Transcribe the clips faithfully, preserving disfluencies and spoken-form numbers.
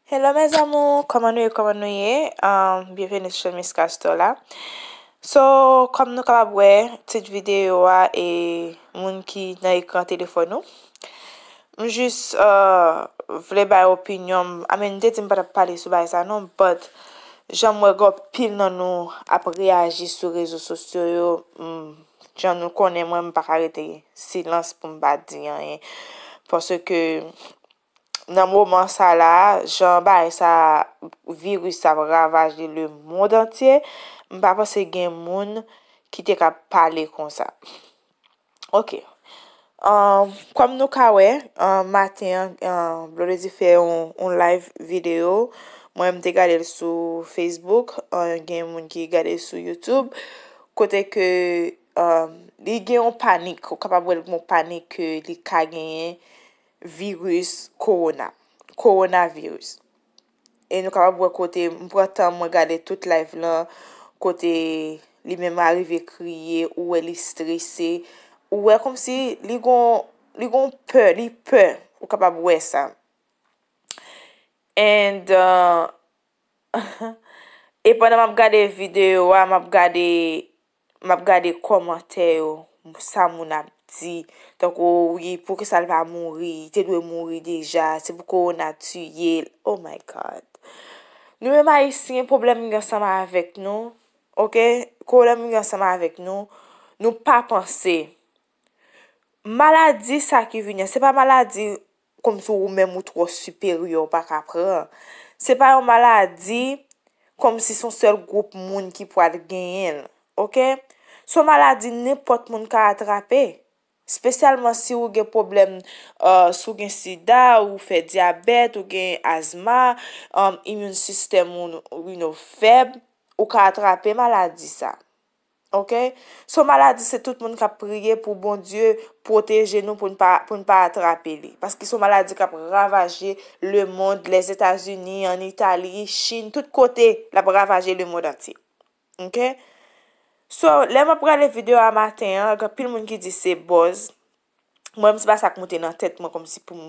Hello mes amours, kòman nou ye, kòman nou ye? Um, byenveni sou Miss Castor la. So, kòm nou kapab wè, tit videyo a e moun ki nan ekran telefòn ou. M jis uh, vle bay opinyon m. I mean, m te di m pa t ap pale sou bagay sa non, but jan m wè gen anpil nan nou ap reyaji sou rezo sosyo yo, m, jan nou konnen mwen, m pa ka rete silans pou m pa di anyen. Paske nan moman sa la, jan bagay sa, viris sa ap ravaje lemonn antye, m pa panse gen moun ki te ka pale konsa. Ok. Um, kòm nou ka wè, um, maten an, um, Blondedy fè yon, yon live videyo. Mwen, m te gade l sou Facebook. Um, gen moun ki gade l sou YouTube. Kote ke um, li gen yon panik. Ou kapab wè l gen yon panik ke li ka genyen viris kowona. Kowonaviris. E nou kapab wè kote, m pran tan mwen gade tout live lan, kote li menm arive kriye, ou wè li strese, ou wè kòmsi li gon, li gon pè, li pè, ou kapab wè sa. And uh, e pandan m ap gade videyo a, m ap gade m ap gade kòmantè yo, sa moun ap di, tankou wi, poukisa l pa mouri, li te dwe mouri deja, se pou kowona tiye l, oh my God. Nou menm Ayisyen, pwoblèm yo ansanm avèk nou, ok? Pwoblèm yo ansanm avèk nou, nou pa panse. Maladi sa ki vini an, se pa maladi kòmsi ou menm ou twò siperyè ou pa ka pran. Se pa yon maladi kòmsi se yon sèl gwoup moun ki pral genyen l, ok? Se yon maladi nenpòt moun ka atrape. Espesyalman si ou gen pwoblèm, uh, si ou gen sida, ou fè dyabèt, ou gen azma, um, immune system ou, you know, fèb, ou ka atrape maladi sa. Ok? Se yon maladi, se tout moun k ap priye pou Bondye pwoteje nou pou n pa, pou n pa atrape li. Paske se yon maladi k ap ravaje lemonn, Lèzetazini, ann Itali, Chin, tout kote, l ap ravaje lemonn antye. Ok? So, lè m ap gade videyo a maten an, gen anpil moun ki di se buzz. Mwen menm, se pa sa k moute nan tèt mwen kòmsi pou m,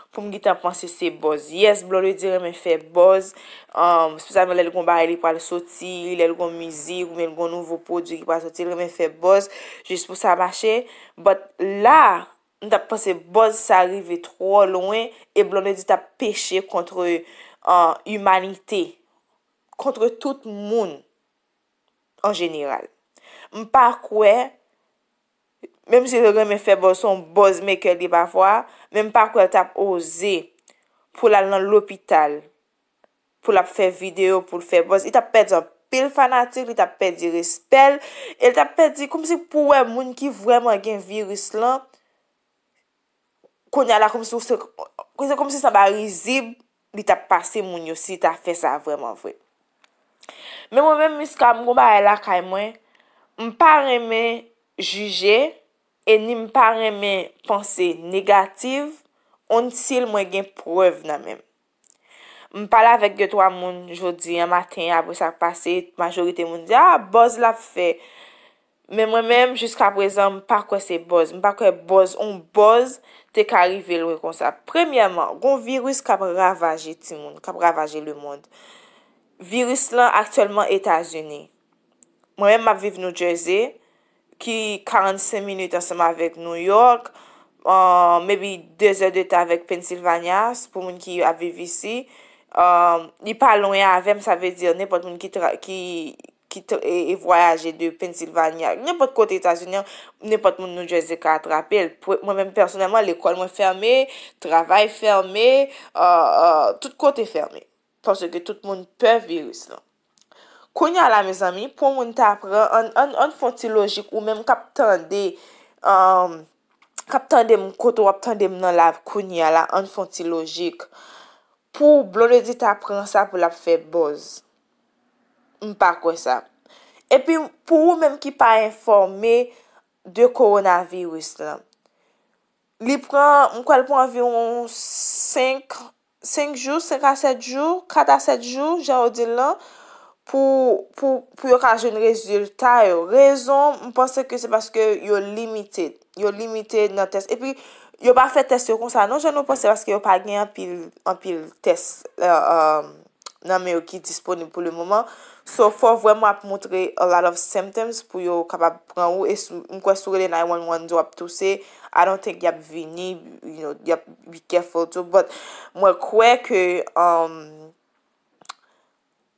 pou m gentan panse se buzz. Yes, Blondedy renmen fè buzz. Um, espesyalman lè l gon bagay li pral soti, lè l gon mizik, oubyen l gon nouvo pwodui ki pral soti, l renmen fè buzz jis pou sa mache. But la, m t ap panse buzz sa rive twò lwen e Blondedy t ap peche kont, uh, imanite, kont tout moun an jeneral. M pa kwè, menm si l renmen fè buzz, se yon buzz maker li pafwa, men m pa kwè l t ap oze pou l al nan lopital, pou l ap fè videyo, pou l fè buzz. Li t ap pèdi anpil fanatik, li t ap pèdi respè l, e l t ap pèdi, kòmsi pou wè moun ki vrèman gen viris lan, kounye a la, kòmsi w se, se kòmsi se anba rizib li t ap pase moun yo si li ta fè sa vrèman vre. Men mwen menm, Miska, m gon bagay lakay mwen, m pa renmen jije, e ni m pa renmen panse negatif, until mwen gen prèv nan men m. M pale avèk de twa moun jodi a maten, apre sa k pase, majorite moun di, "Ah, buzz l ap fè." Men mwen menm, jiska prezan, m pa kwè se buzz. M pa kwè buzz, on buzz te ka rive lwen konsa. Premyèman, gon viris k ap ravaje timoun, k ap ravaje lemonn. Viris lan aktyèlman Etazini. Mwen menm, m ap viv New Jersey, ki karannsenk minit ansanm avèk New York, uh, maybe de zè de tan avèk Pennsylvania, pou moun ki ap viv isi. Uh, li pa lwen avè m, sa vle di nenpòt moun ki, tra- ki, ki tra- e, e vwayaje de Pennsylvania, nenpòt kote Etazini an, nenpòt moun New Jersey ka atrape l. Pou- Mwen menm pèsonèlman, lekòl mwen fèmen, travay fèmen, uh, uh, tout kote fèmen. Paske tout moun pè viris lan. Kounye a la, mezanmi, pou yon moun ta pran, ann, ann, ann fè yon ti lojik, ou menm k ap tande, um, k ap tande m, kote w ap tande m nan la, kounye a la, ann fè yon ti lojik. Pou Blondedy ta pran sa pou l ap fè buzz. M pa kwè sa. Epi, pou ou menm ki pa enfòme de kowonaviris lan, li pran, m kwè l pran anviwon senk, senk jou, senk a sèt jou, kat a sèt jou, jan yo di l lan, pou, pou, pou yo ka jwenn rezilta yo. Rezon, m panse ke se paske yo limite. Yo limite nan tès. Epi, yo pa fè tès yo konsa non, jan nou panse, paske yo pa gen anpil, anpil tès, euh, euh, nan men yo ki disponib pou le moman. So, fò vrèman ap montre a lot of symptoms pou yo kapab pran ou. E si, m kwè si w rele nine one one di w ap touse, I don't think y ap vini, you know, y ap be careful too. But mwen kwè ke, um,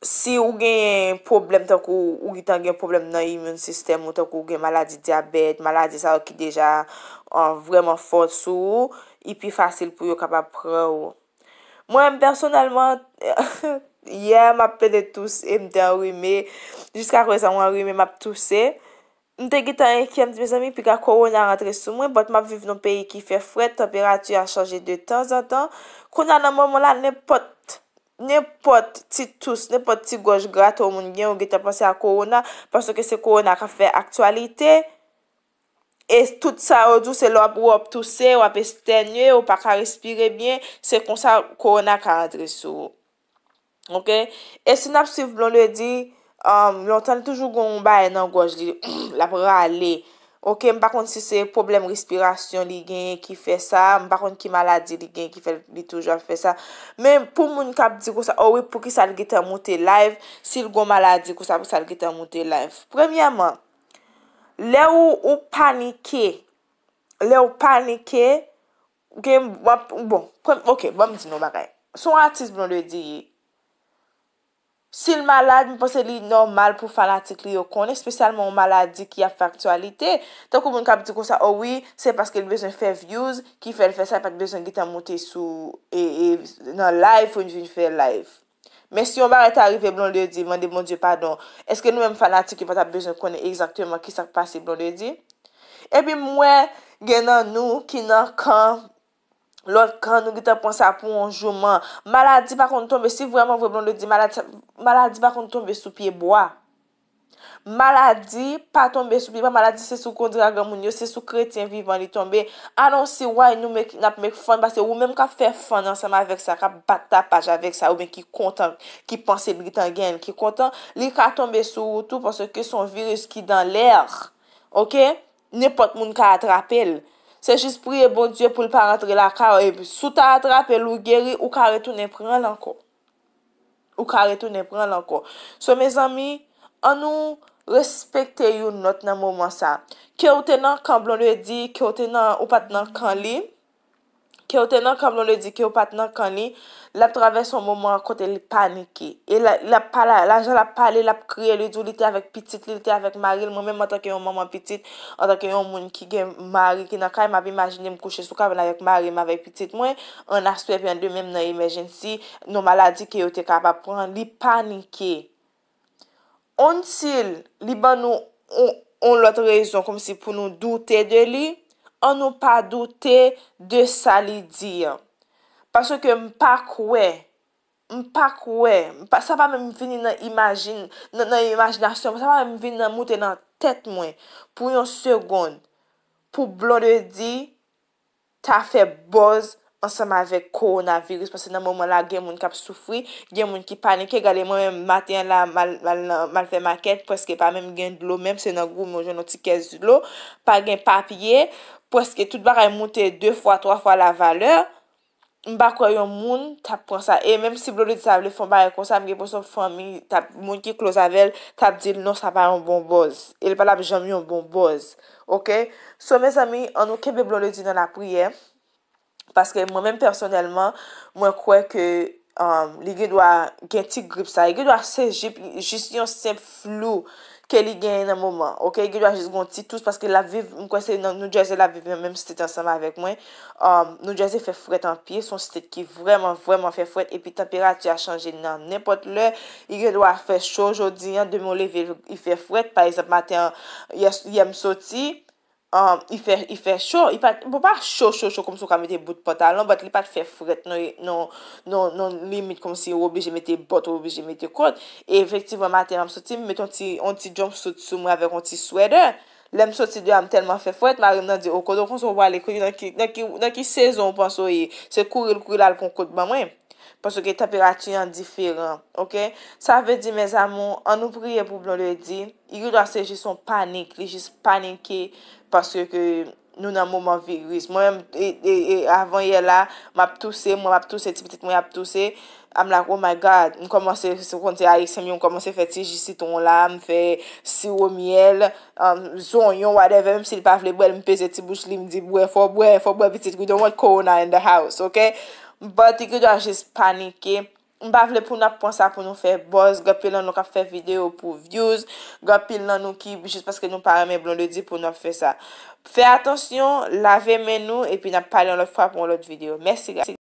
si ou gen pwoblèm, tankou ou gentan gen pwoblèm nan immune system ou, tankou ou gen maladi dyabèt, maladi sa yo ki deja, uh, vrèman fò sou ou, li pi fasil pou yo kapab pran ou. Mwen menm pèsonèlman, yè m ap plede touse, m te anrime. Jiska prezan, mwen anrime, m ap touse. M te gentan enkyè, m di, mezanmi, piga kowona rantre sou mwen, but m ap viv nan peyi ki fè frèt, tanperati a chanje de tanzantan. Kounye a, nan moman la, nenpòt, nenpòt ti tous, nenpòt ti gòj grate yon moun gen, ou gentan panse a kowona, paske se kowona k ap fè aktyalite. E tout sa yo di w, se lè w ap, w ap touse, w ap estènye, ou pa ka respire byen, se konsa kowona ka rantre sou ou. Ok? E si n ap swiv Blondedy, um, lontan li toujou gen yon bagay nan gòj li, l ap rale. Ok, m pa konn si se pwoblèm respirasyon li genyen ki fè sa, m pa konn ki maladi li genyen ki fè li toujou ap fè sa. Men pou moun k ap di konsa, o wi, poukisa l gentan moute live, si l gen yon maladi konsa, poukisa l gentan moute live? Premyèman, lè ou, ou panike, lè ou panike, gen, w ap, bon, prem-, ok, ban m di nou yon bagay. Se yon atis Blondedy ye. Si l malad, m panse li nòmal pou fanatik li yo konnen, espesyalman yon maladi ki ap fè aktyalite. Tankou moun k ap di konsa, o wi, se paske l bezwen fè views ki fè l fè sa, li pa t bezwen gentan moute sou, e, e, nan live pou l vin fè live. Men si yon bagay ta rive Blondedy, mande Bondye padon, èske nou menm fanatik yo pa t ap bezwen konnen egzakteman kisa k pase Blondedy? Epi m wè gen nan nou ki nan kan, lòt kan, nou gentan pran sa pou yon jouman. Maladi pa konn tonbe, si vrèman vre Blondedy, maladi, maladi pa konn tonbe sou pye bwa. Maladi pa tonbe sou pye bwa, maladi se sou kondra granmoun yo, se sou kretyen vivan li tonbe. I don't see why nou make, n ap make fun, paske ou menm k ap fè fun ansanm avèk sa, k ap bat tapaj avèk sa, oubyen ki kontan, ki panse li gentan genyen l, ki kontan, li ka tonbe sou ou tou, paske se yon viris ki dans l'air. Ok? Nenpòt moun ka atrape l. Se jis priye Bondye pou l pa rantre lakay ou, epi si w ta atrape l, ou geri, ou ka retounen pran l ankò. Ou ka retounen pran l ankò. So, mezanmi, ann nou respekte youn lòt nan moman sa. Ke w te nan kan Blondedy, ke w te nan, ou pa t nan kan li, ke w te nan kan Blondedy, ke w pa t nan kan li, l ap travèse yon moman kote li panike. E la, l ap pale, la jan l ap pale, l ap kriye, li di w li te avèk pitit li, li te avèk mari l. Mwen menm, antanke yon manman pitit, antanke yon moun ki gen mari ki nan kay, m ap imajine m kouche sou kabann avèk mari m, avèk pitit mwen, an aswè epi an demen m nan emergency, yon maladi ke yo te kapab pran, li panike. Until li ban nou yon, yon lòt rezon, kòmsi pou nou doute de li, ann nou pa doute de sa li di an. Paske m pa kwè, m pa kwè, m pa, sa pa menm vini nan imajin-, nan, nan imajinasyon mwen, sa pa menm vin nan moute nan tèt mwen pou yon segonn, pou Blondedy ta fè buzz ansanm avèk kowonaviris, paske nan moman la, gen moun k ap soufri, gen moun ki panike. Gade, mwen menm, maten an la, m al, m al nan, m al fè makèt, prèske pa menm gen dlo, menm se nan goumen w jwenn yon ti kès dlo, pa gen papye, prèske tout bagay moute de fwa, twa fwa la valè. M pa kwè yon moun t ap pran sa. E menm si Blondedy ta vle fè yon bagay konsa, m gen enpresyon fanmi, t ap, moun ki close avè l, t ap di l, "Non, sa pa yon bon buzz." E l pa t ap janm yon bon buzz. Ok? So, mezanmi, ann nou kenbe Blondedy nan lapriyè. Paske mwen menm pèsonèlman, mwen kwè ke, um, li gen dwa gen ti grip sa. Li gen dwa se jip-, jis yon senp flou ke li genyen nan moman. Ok, li gen dwa jis gen yon ti tous paske l ap viv, m kwè se nan New Jersey l ap viv nan menm state ansanm avèk mwen. Um, New Jersey fè frèt anpil, se yon state ki vrèman, vrèman fè frèt, epi tanperati a chanje nan nenpòt lè. Li gen dwa fè cho jodi an, demen w leve, li fè frèt. Pa egzanp, maten an, yè, yè m soti, um, li fè, li fè cho. Li pa, bon, pa cho, cho, cho, kòmsi w ka mete bout pantalon, but li pa t fè frèt, non, non, non, non limit kòmsi ou oblije mete bòt, ou oblije mete kot. E efektivman, maten an, m soti, m met yon ti, yon ti jumpsuit sou mwen avèk yon ti sweater. Lè m soti deyò a, m tèlman fè frèt, mari m nan di, "O, kote w konsa w prale, nan ki, nan ki, nan ki sezon w panse w ye? Se kouri l, kouri l al pran kot ban mwen." Paske tanperati an diferan, ok? Sa vle di, mes amours, ann nou priye pou Blondedy. Li gen dwa se jis yon panik, li jis panike, paske ke Nou nan moman viris. Mwen menm, e, e, e, avan yè la, m ap touse, mwen m ap touse, ti pitit mwen ap touse. I'm like, oh my God. M kòmanse, se konn se ayisyen m ye, m kòmanse fè ti ji sitwon la, m fè siwo myèl, um, zonyon, whatever, menm si l pa vle bwè l, m peze ti bouch li, m di, bwè, fò bwè, fò bwè, pitit, we don't want corona in the house, ok? But li gen dwa jis panike. M pa vle pou n ap pran sa pou nou fè buzz. Gen anpil nan nou k ap fè videyo pou views. Gen anpil nan nou ki, jis paske nou pa renmen Blondedy, pou n ap fè sa. Fè atansyon, lave men nou, epi n ap pale yon lòt fwa pou yon lòt videyo. Mèsi, guys.